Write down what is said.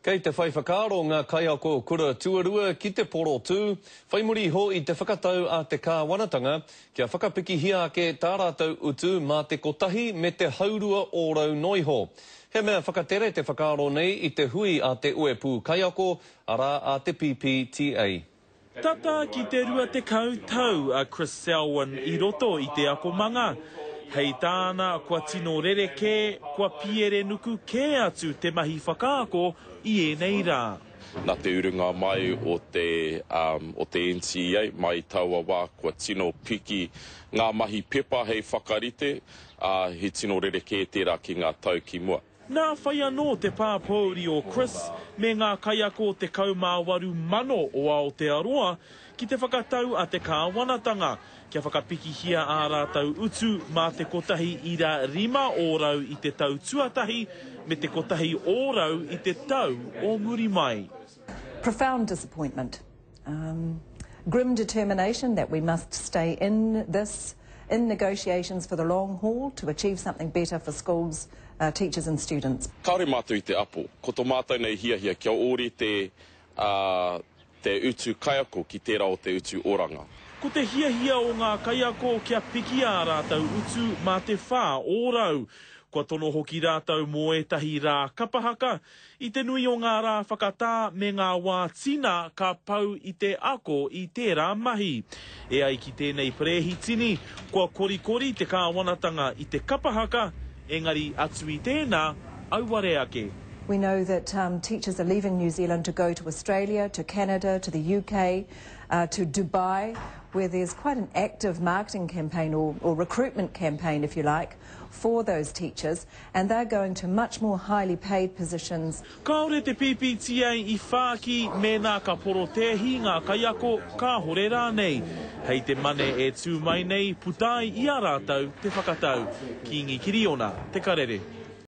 Kei te whai whakaaro ngā kaiako kura tuarua ki te porotū, whai muri iho i te whakatau a te kāwanatanga kia whakapikihia ake tā rātou utu mā te kotahi me te haurua ōrau noiho. He mea whakatere te whakaaro nei i te hui a te Uepū Kaiako, arā a te PPTA. Tata ki te 20 tau a Chris Selwyn i roto i te akomanga. Hei tāna kua tino rerekē, kua pierenuku kē atu te mahi whakaako i ēnei rā. Nā te urunga mai o te o te NCEA mai i taua wā kua tino piki ngā mahi pepa hei whakarite, ā, he tino rerekē tērā ki ngā tau ki mua. Nā whai anō te pāpōuri o Chris me ngā kaiako 18,000 o Aotearoa ki te whakatau a te kāwanatanga kia whakapikihia ā rātou utu mā te kotahi ira rima ōrau i te tau tuatahi me te kotahi ōrau i te tau o muri mai. Profound disappointment. Um, grim determination that we must stay in this, in negotiations for the long haul to achieve something better for schools, uh, teachers and students. Kāore mātou i te apo. Ko tō mātou nei hiahia kia ōrite uh, te utu kaiako ki tērā o te utu oranga. Ko te hiahia o ngā kaiako kia piki ā rātou utu mā te 4%. Kua tono hoki rātou mō ētahi rā kapa haka, I te nui o ngā rā whakatā me ngā wā tina ka pau i te ako i tērā mahi. E ai ki tēnei perehitini, kua korikori te kāwanatanga i te kapa haka, engari atu i tēnā, auare ake. We know that teachers are leaving New Zealand to go to Australia, to Canada, to the UK, to Dubai, where there's quite an active marketing campaign or, or recruitment campaign, if you like, for those teachers and they're going to much more highly paid positions. Kāore te PPTA i whāki mēnā ka porotēhi ngā kaiako, kāhore rānei. Hei te Mane e tū mai nei, puta ai i a rātou te whakatau. Kīngi Kiriona, Te Karere.